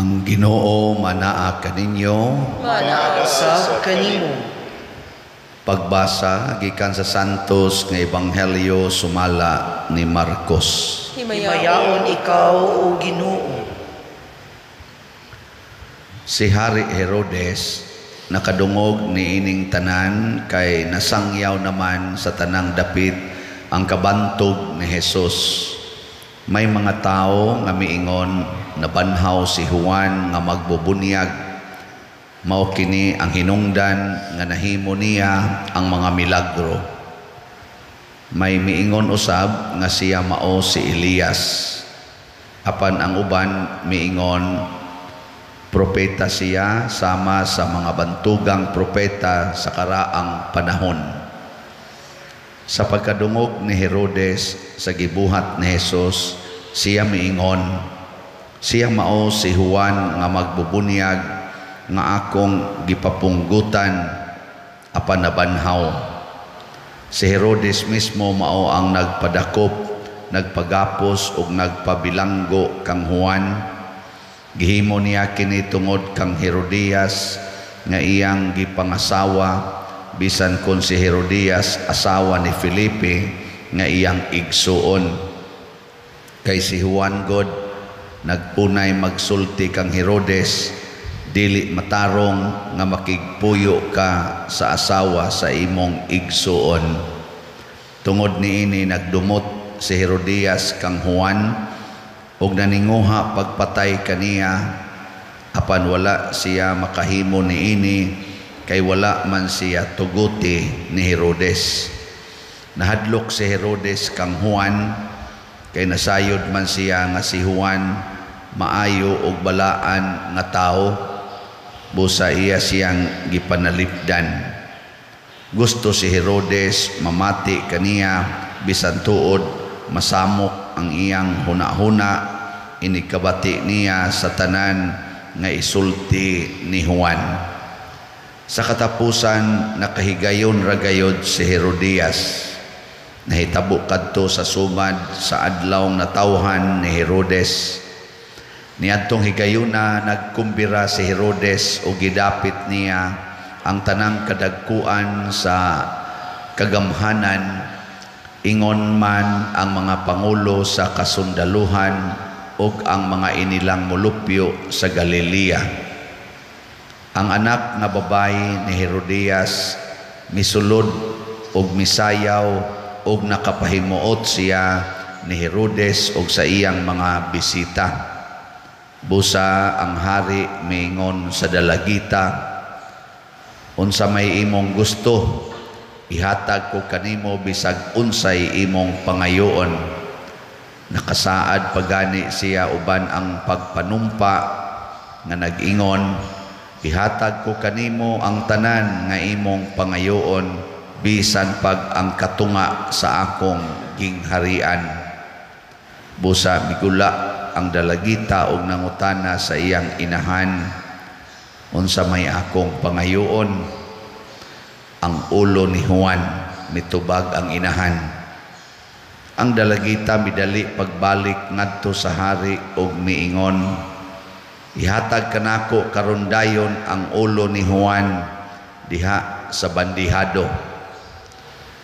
Ang Ginoo manaa kaninyo. Manaa Sab kanimo. Pagbasa gikan sa Santos nga Ebanghelyo sumala ni Marcos. Himayaon ikaw, o Ginoo. Si Hari Herodes nakadungog niining tanan kay nasangyaw naman sa tanang dapit ang kabantog ni Jesus. May mga tao nga miingon, "Nabanhaw si Juan nga magbubunyag. Mao kini ang hinungdan nga nahimo niya ang mga milagro." May miingon usab nga siya mao si Elias. Apan ang uban miingon, propeta siya sama sa mga bantugang propeta sa karaang panahon. Sa pagkadungog ni Herodes sa gibuhat ni Jesus, siya miingon, "Siya mao si Juan nga magbubunyag nga akong gipapunggutan apan nabanhaw." Si Herodes mismo mao ang nagpadakop, nagpagapos ug nagpabilanggo kang Juan. Gihimo niya kini tungod kang Herodias nga iyang gipangasawa, bisan kon si Herodias asawa ni Felipe nga iyang igsuon. Kay si Juan god nagpunay magsulti kang Herodes, "Dili matarong nga makigpuyo ka sa asawa sa imong igsuon." Tungod niini nagdumot si Herodias kang Juan ug naninguha pagpatay kaniya, apan wala siya makahimo niini kay wala man siya tuguti ni Herodes. Nahadlok si Herodes kang Juan kay nasayod man siya nga si Juan maayo ug balaan nga tawo, busa iya siyang gipanalipdan. Gusto si Herodes mamati kaniya bisan tuod masamok ang iyang hunahuna inig kabati niya sa tanan nga isulti ni Juan. Sa katapusan, nakahigayon ra gayod si Herodias. Nahitabo kadto sa sumad sa adlaw natawhan ni Herodes. Niadtong higayuna, nagkumbira si Herodes ug gidapit niya ang tanang kadagkuan sa kagamhanan, ingon man ang mga pangulo sa kasundaluhan ug ang mga inilang molupyo sa Galilea. Ang anak nga babayi ni Herodias misulod ug misayaw ug nakapahimuot siya ni Herodes ug sa iyang mga bisita. Busa ang hari miingon sa dalagita, "Unsa may imong gusto, ihatag ko kanimo bisag unsay imong pangayoon." Nakasaad pagani siya uban ang pagpanumpa nga nag-ingon, "Ihatag ko kanimo ang tanan nga imong pangayoon, bisan pag ang katunga sa akong gingharian." Busa migula ang dalagita og nangutana sa iyang inahan, "Unsa may akong pangayoon?" "Ang ulo ni Juan," mitubag ang inahan. Ang dalagita midali pagbalik ngadto sa hari og miingon, "Ihatag kanako karon dayon ang ulo ni Juan diha sa bandihado."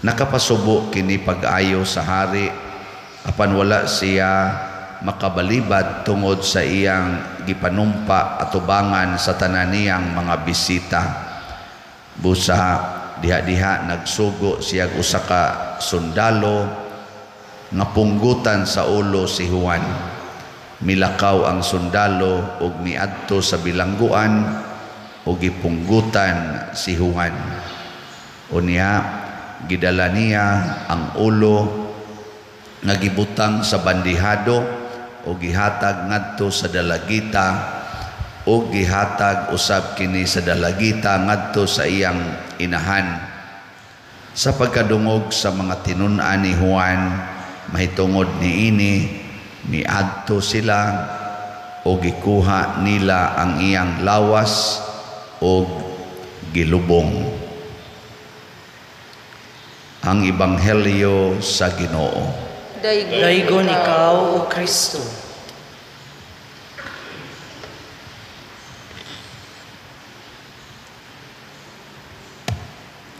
Nakapasubo kini pag-ayo sa hari, apan wala siya makabalibad tungod sa iyang gipanumpa atubangan sa tanan niyang mga bisita. Busa diha-diha nagsugo siya usa ka sundalo nga punggutan sa ulo si Juan. Milakaw ang sundalo ug miadto sa bilangguan ug gipunggutan si Juan. Unya gidala niya ang ulo nga gibutang sa bandihado ug gihatag ngadto sa dalagita, ug gihatag usab kini sa dalagita ngadto sa iyang inahan. Sa pagkadungog sa mga tinun-an ni Juan mahitungod niini, miadto sila ug gikuha nila ang iyang lawas ug gilubong. Ang Ebanghelyo sa Ginoo. Daygon Daygon ikaw, O Kristo.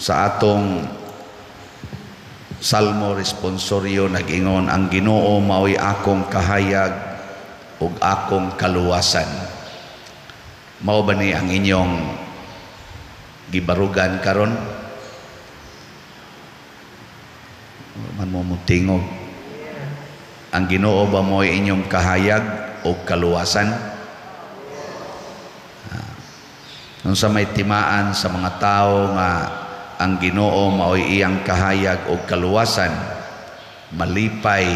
Sa atong Salmo responsorio, nag-ingon ang Ginoo maoy akong kahayag ug akong kaluwasan. Mao ba ni ang inyong gibarugan karon? Man mo mutingog. Ang Ginoo ba mo'y inyong kahayag o kaluwasan? Nung sa may timaan sa mga tao nga ang Ginoo mao'y iyang kahayag o kaluwasan, malipay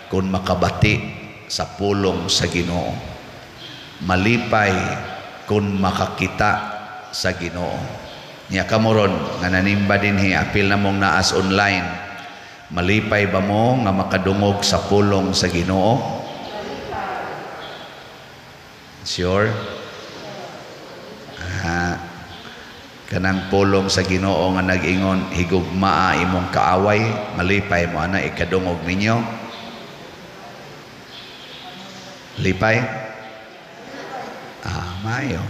kung makabati sa pulong sa Ginoo. Malipay kung makakita sa Ginoo. Nya kamo ron nga nanimba dinhi, apil na mong naas online, malipay ba mo nga makadungog sa pulong sa Ginoo? Sure? Kanang pulong sa Ginoo nga nag-ingon, higugmaa imong kaaway, malipay mo ana ikadungog ninyo? Lipay? Maayo.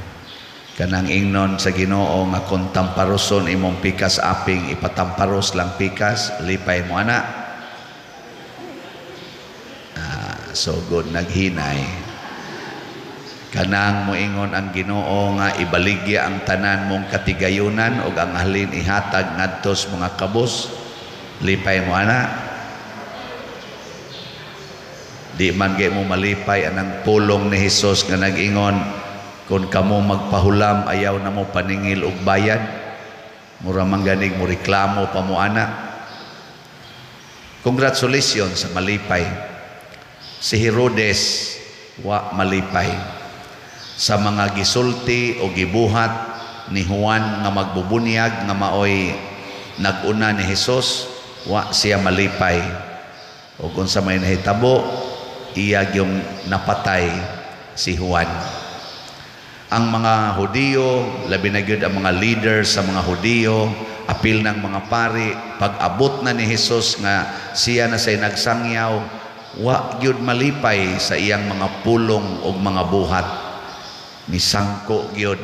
Kanang ingnon sa Ginoo nga kung tamparoson imong pikas aping, ipatamparos lang pikas, lipay mo ana? So good, naghinay. Kanang moingon ang Ginoo nga ibaligya ang tanan mong katigayunan ug ang halin ihatag ngadto sa mga kabus, lipay mo ana? Di man gay mo malipay anang pulong ni Hesus nga nag-ingon, kung kamo magpahulam ayaw na mo paningil og bayad, mura man ganig mo reklamo pa mo ana. Congratulations sa malipay. Si Herodes wa malipay sa mga gisulti o gibuhat ni Juan nga magbubunyag nga maoy nag-una ni Hesus, wa siya malipay. O kung sa may nahitabo, iya yung napatay si Juan. Ang mga Hudiyo, labi na gyud ang mga leaders sa mga Hudiyo, apil ng mga pari, pag-abot na ni Hesus nga siya na say nagsangyaw, wa gyud malipay sa iyang mga pulong o mga buhat. Nisangko gyud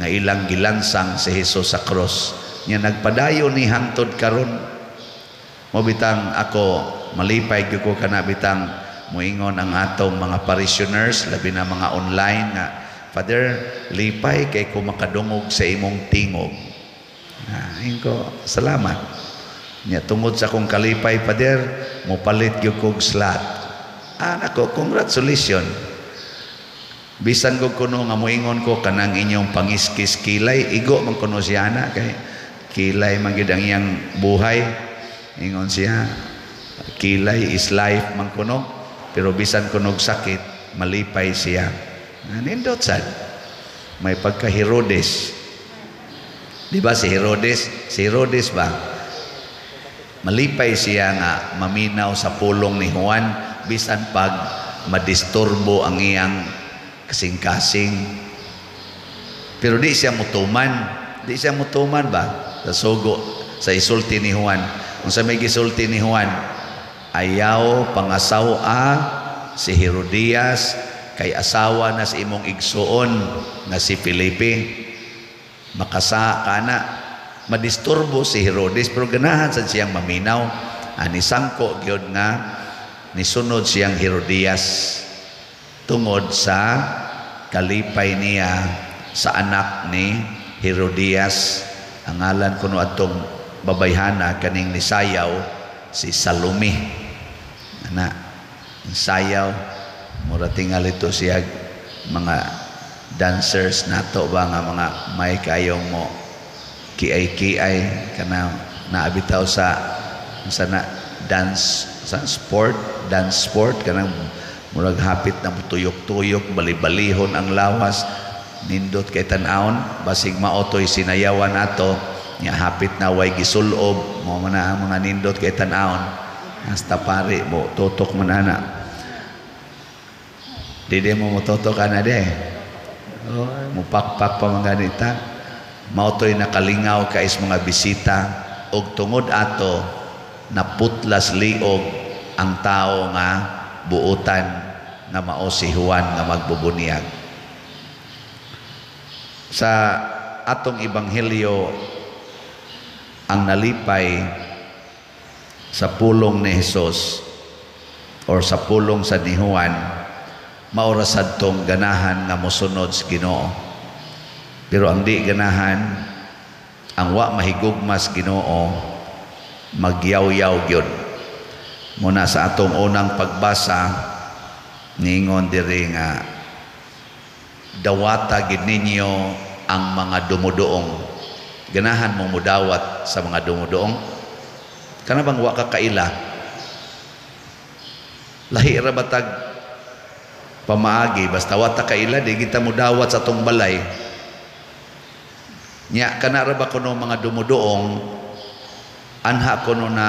nga ilang gilansang si Hesus sa cross. Nya nagpadayon ni hangtod karon. Mo bitang ako malipay gyud ko kana bitang moingon ang atong mga parishioners, labi na mga online nga, Father, lipay kay ko makadungog sa imong tingog. Ko, salamat. Nya tungod sa akong kalipay, Father, mopalit gyud kog slot. Nako, congratulations. Bisan ko kuno nga moingon ko kanang inyong pangiskis kilay, igo man kuno siya ana kay kilay man gyud ang iyang buhay. Ingon siya, kilay is life man kuno, pero bisan kunog sakit, malipay siya. Nindot sad. May pagka Herodes. Di ba si Herodes? Si Herodes ba? Malipay siya nga maminaw sa pulong ni Juan bisan pag madisturbo ang iyang kasing-kasing. Pero di siya mutuman. Di siya mutuman ba? Sa sugo, sa isulti ni Juan. Kung sa may gisulti ni Juan, ayaw pangasawa si Herodias kay asawa na sa imong igsuon nga si Felipe. Makasa ka na. Madisturbo si Herodes pero ganahan sad siyang maminaw. Ani sangko gyud nga nisunod siyang Herodias tungod sa kalipay niya sa anak ni Herodias. Ang ngalan kuno atong babayhana kaning nisayaw si Salome. Ana, sayaw mura tingali to siya mga dancers nato ba nga mga may kayong mo kiay-kiay kana naabitaw sa na dance sa sport, dance sport kanang murag hapit na tuyok-tuyok, bali-balihon ang lawas, nindot kay tan-awon, basig maotoy sinayawan ato, nya hapit na way gisulob, mao man ang mga nindot kay tan-awon. Hasta pare mo tutok man ana. Dili mo mototok ana de. Oh, mupakpak pa man ganita. Maotoy nakalingaw kais mga bisita og tungod ato naputlas liog ang tao nga buutan nga mao si Juan nga magbubunyag. Sa atong ebanghelyo, Ang nalipay sa pulong ni Jesus or sa pulong sa ni Juan, maura sadtong ganahan nga mosunod sa Ginoo. Pero ang di ganahan, ang wa mahigugma sa Ginoo, magyaw-yaw gyud. Muna sa atong unang pagbasa, ningon diri nga dawata gid ninyo ang mga dumuduong. Ganahan mong mudawat sa mga dumuduong? Kana bang wa ka kaila? Lahi ra batag pamaagi, basta wa ta kaila, di kita mudawat sa atong balay. Nya kana ra ba kuno mga dumuduong, anha kuno na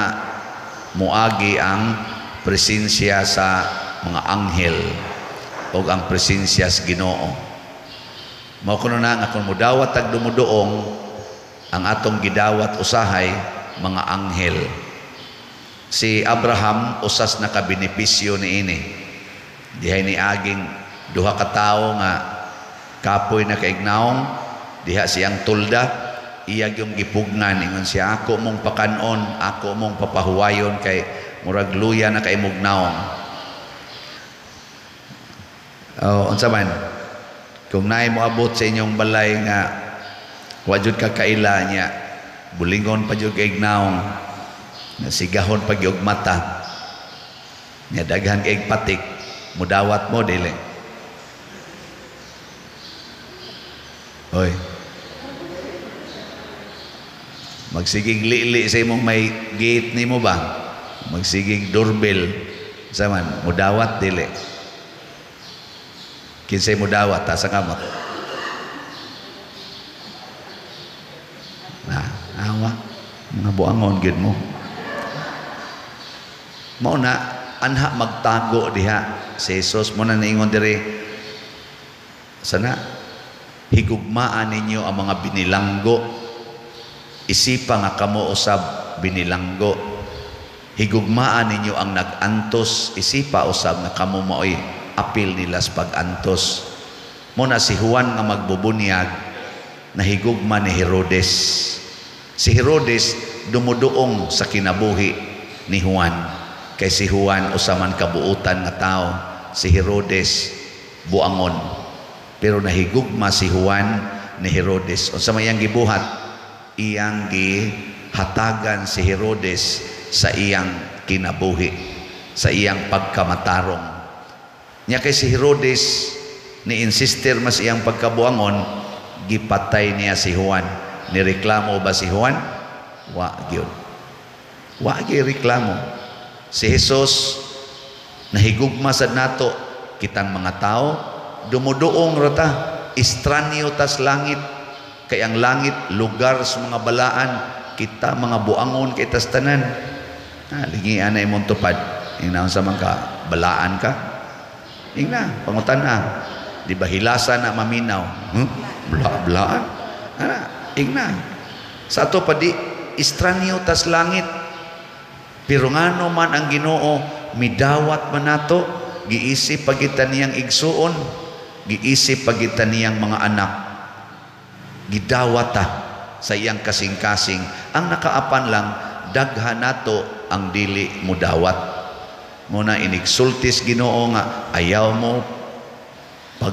muagi ang presensya sa mga anghel o ang presensya sa Ginoo. Mao kuno na nga kung mudawat tag dumuduong, ang atong gidawat usahay mga anghel. Si Abraham usas nakabenepisyo niini. Dihay ni aging duha ka tawo nga kapoy na kaignaong diha siyang tulda, iya yung gipugnan, ingon siya, ako mong pakanon, ako mong papahuwayon kay murag luya na kay mugnaong. Oh, unsa man kung naay moabot sa inyong balay nga wa jud ka kaila niya, bulingon pa jud kay ignaong, nasigahon pa gyud mata niya, daghan kay patik, mudawat mo dili? Hoy, magsigig lili sa imong may gate nimo ba, magsigig doorbell sa man, mudawat dili? Kinsay mudawat ta sa kamot? Na awa mga buangon gyud mo. Mao na anha magtago diha si Jesus. Mo na niingon diri sana, higugmaan ninyo ang mga binilanggo, isipa nga kamo usab binilanggo. Higugmaan ninyo ang nag-antos, isipa usab nga kamo maoy apil nila sa pag-antos. Mo na si Juan nga magbubunyag nahigugma ni Herodes. Si Herodes dumuduong sa kinabuhi ni Juan, kay si Juan usaman kabuutan nga tao, si Herodes buangon. Pero nahigugma si Juan ni Herodes. Unsa may iyang gibuhat? Iyang gihatagan si Herodes sa iyang kinabuhi, sa iyang pagkamatarong. Nya kay si Herodes ni insister mas iyang pagkabuangon, gipatay niya si Juan. Nireklamo ba si Juan? Wa gyud. Wa gyud reklamo. Si Jesus nahigugma sad nato kitang mga tao, dumuduong ra ta, estranyo tas langit, kay ang langit lugar sa mga balaan, kita mga buangon kay tas tanan. Ah, lingian na imong tupad. Ingna unsa man ka, balaan ka? Ingna, pangutan na. Di ba hilasan na maminaw? Bla-blaan. Ana, ingna. Sa ato pa di estranyo tas langit. Pero ngano man ang Ginoo midawat man nato, giisip pagita niyang igsuon, giisip pagita niyang mga anak. Gidawat ta sa iyang kasing-kasing. Ang nakaapan lang, daghan nato ang dili mudawat. Muna inigsultis Ginoo nga ayaw mo pag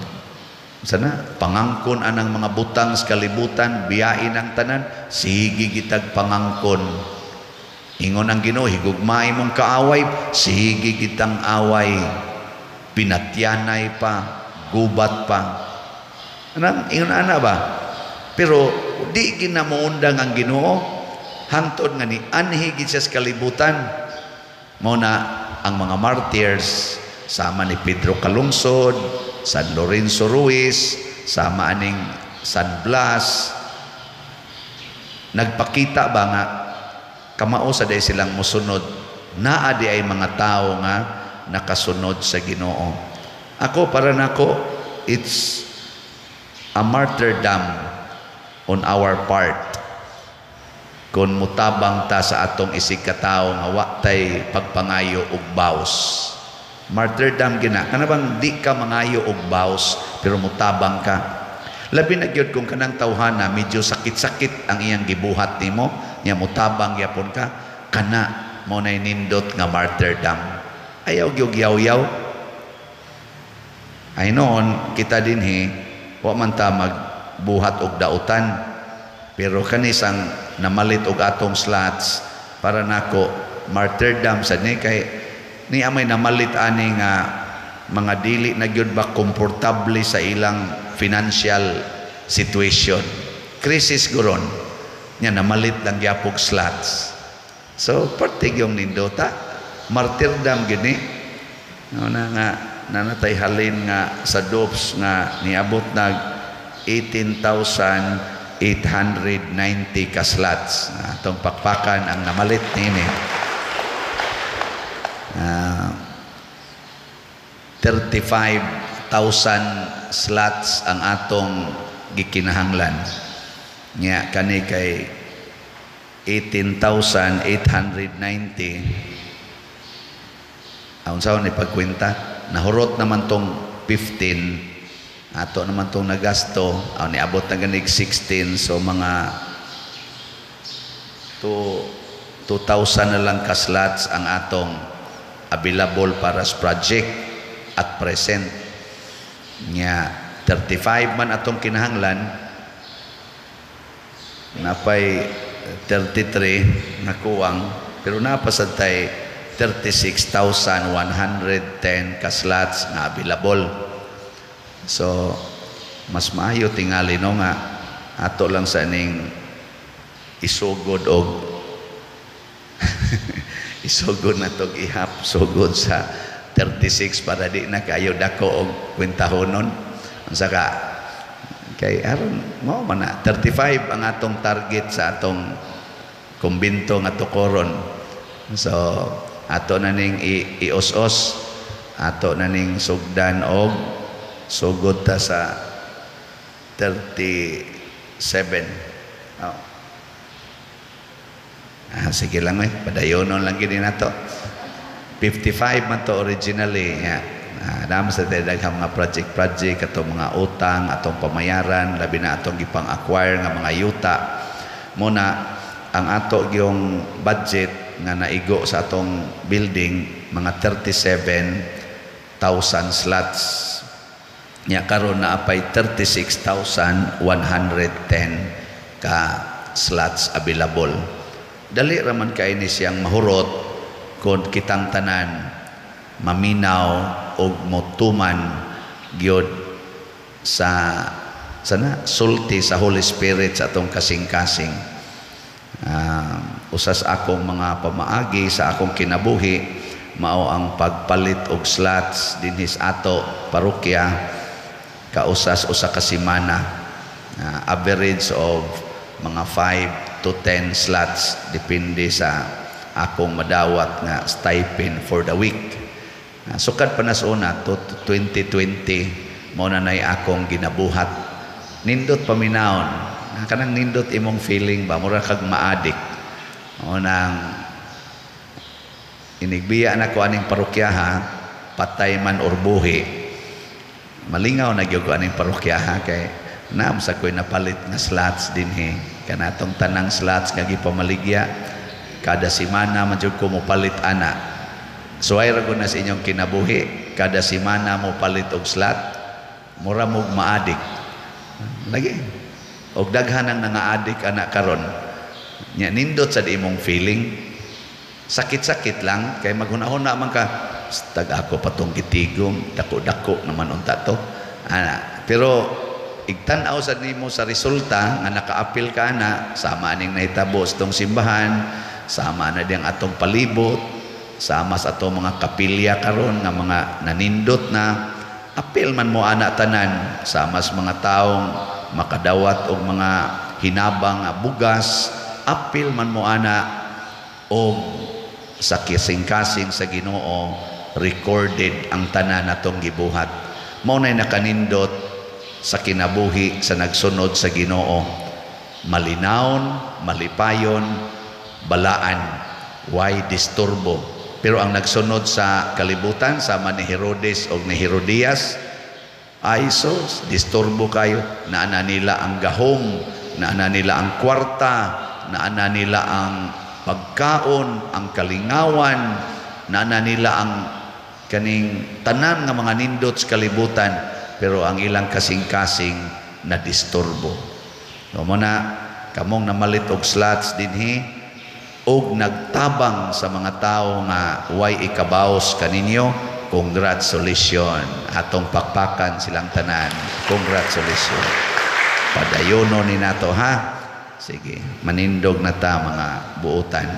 sana pangangkon anang mga butang sa kalibutan, biyain ang tanan, sige gitag pangangkon. Ingon ang Ginoo, higugmaay mong kaaway, sige gitang away. Pinatyanay pa, gubat pa. Anang ingon ana ba? Pero di ginamuundang ang Ginoo hangtod nga ni anhi gid siya sa kalibutan. Mao na ang mga martyrs sama ni Pedro Calungsod, San Lorenzo Ruiz, sama aning San Blas, nagpakita ba nga kamao sa day silang musunod, naa di ay mga tao nga nakasunod sa Ginoo. Ako, para nako, it's a martyrdom on our part kung mutabang ta sa atong isig katao nga wa tay pagpangayo og baws. Martyrdom gina. Kana bang di ka mangayo og baws pero mutabang ka. Labi na gyud kung kanang tawhana medyo sakit-sakit ang iyang gibuhat nimo, Nya mutabang gyapon ka kana mo nay nindot nga martyrdom. Ayaw gyud yaw-yaw. Ay noon kita dinhi wa man ta magbuhat og dautan, pero kanisang namalit og atong slots, para nako martyrdom sad ni, kay ni amay namalit ani nga mga dili na gyud ba komportable sa ilang financial situation, crisis guron nya namalit lang gyapog slots. So parte gyung nindota, martyrdom gyud ni, no, na nga nanatay halin nga sa DOPS nga niabot nag 18,890 ka slots. Atong pakpakan ang namalit niini. 35,000 slots ang atong gikinahanglan. Nya kani kay 18,890. Aun sa ni pagkwenta, nahurot naman tong 15, ato naman tong nagasto, aw niabot na ganig 16, so mga 2,000 na lang ka slots ang atong available para sa project at present. Nya 35 man atong kinahanglan, napay 33 na kuwang, pero napasad tay 36,110 ka slots na available. So mas maayo tingali, no, nga ato lang sa ning isugod og isugod na tog ihap, sugod sa 36 para di na kayo dako og kwentahonon. Unsa ka kay aron mo man na 35 ang atong target sa atong kumbinto nga tukoron. So ato na ning ios-os, ato na ning sugdan og sugod ta sa 37. Oh. Ah, sige lang eh, padayonon lang gini nato. 55 man to originally. Yeah. Ah, damo sa daghang mga project-project, atong mga utang, atong pamayaran, labi na atong gipang-acquire nga mga yuta. Muna ang ato yung budget nga naigo sa atong building, mga 37,000 slots. Nya karon na apay 36,110 ka slots available. Dali ra man kay ni siyang mahurot kung kitang tanan maminaw og motuman gyud sa sana sulti sa Holy Spirit sa atong kasing-kasing. Usas akong mga pamaagi sa akong kinabuhi mao ang pagpalit og slots dinhi sa ato parokya kausas usa ka semana, average of mga 5 to 10 slots depende sa akong madawat nga stipend for the week. Sukad pa nas una to 2020 mao na nay akong ginabuhat. Nindot paminawon, kanang nindot imong feeling ba, mura kag maadik. O nang inigbiya na ko aning parokya ha, patay man or buhi, malingaw na gyud ko aning parokya ha, kay naam sa ko'y napalit nga slots dinhi. Kanatong tanang slots nga gipamaligya, kada semana man jud ko mopalit ana. Suway ra na sa inyong kinabuhi, kada semana mo palit og slot, mura mog maadik. Lagi. Og daghan ang nangaadik ana karon. Nya nindot sa imong feeling. Sakit-sakit lang kay maghuna-huna man ka, tag ako patong gitigom, dako-dako naman unta to. Ana, pero igtan-aw sad nimo sa resulta nga nakaapil ka na, sama ning nahitabo sa tong simbahan, sama na diyang atong palibot, sama sa atong mga kapilya karon nga mga nanindot na apil man mo ana tanan, sama sa mga taong makadawat og mga hinabang nga bugas, apil man mo ana og sa kasing-kasing sa Ginoo recorded ang tanan natong gibuhat. Mao nay nakanindot sa kinabuhi sa nagsunod sa Ginoo. Malinawon, malipayon, balaan, why disturbo. Pero ang nagsunod sa kalibutan sama ni Herodes o ni Herodias, ay sos, disturbo kayo. Naana nila ang gahom, naana nila ang kwarta, Naana nila ang pagkaon, ang kalingawan, naana nila ang kaning tanan nga mga nindot sa kalibutan, pero ang ilang kasing-kasing na disturbo. No mo na kamong namalit og slots dinhi og nagtabang sa mga tao nga way ikabaos kaninyo, congratulations. Atong pakpakan silang tanan. Congratulations. Padayono ni nato, ha. Sige, manindog na ta, mga buutan.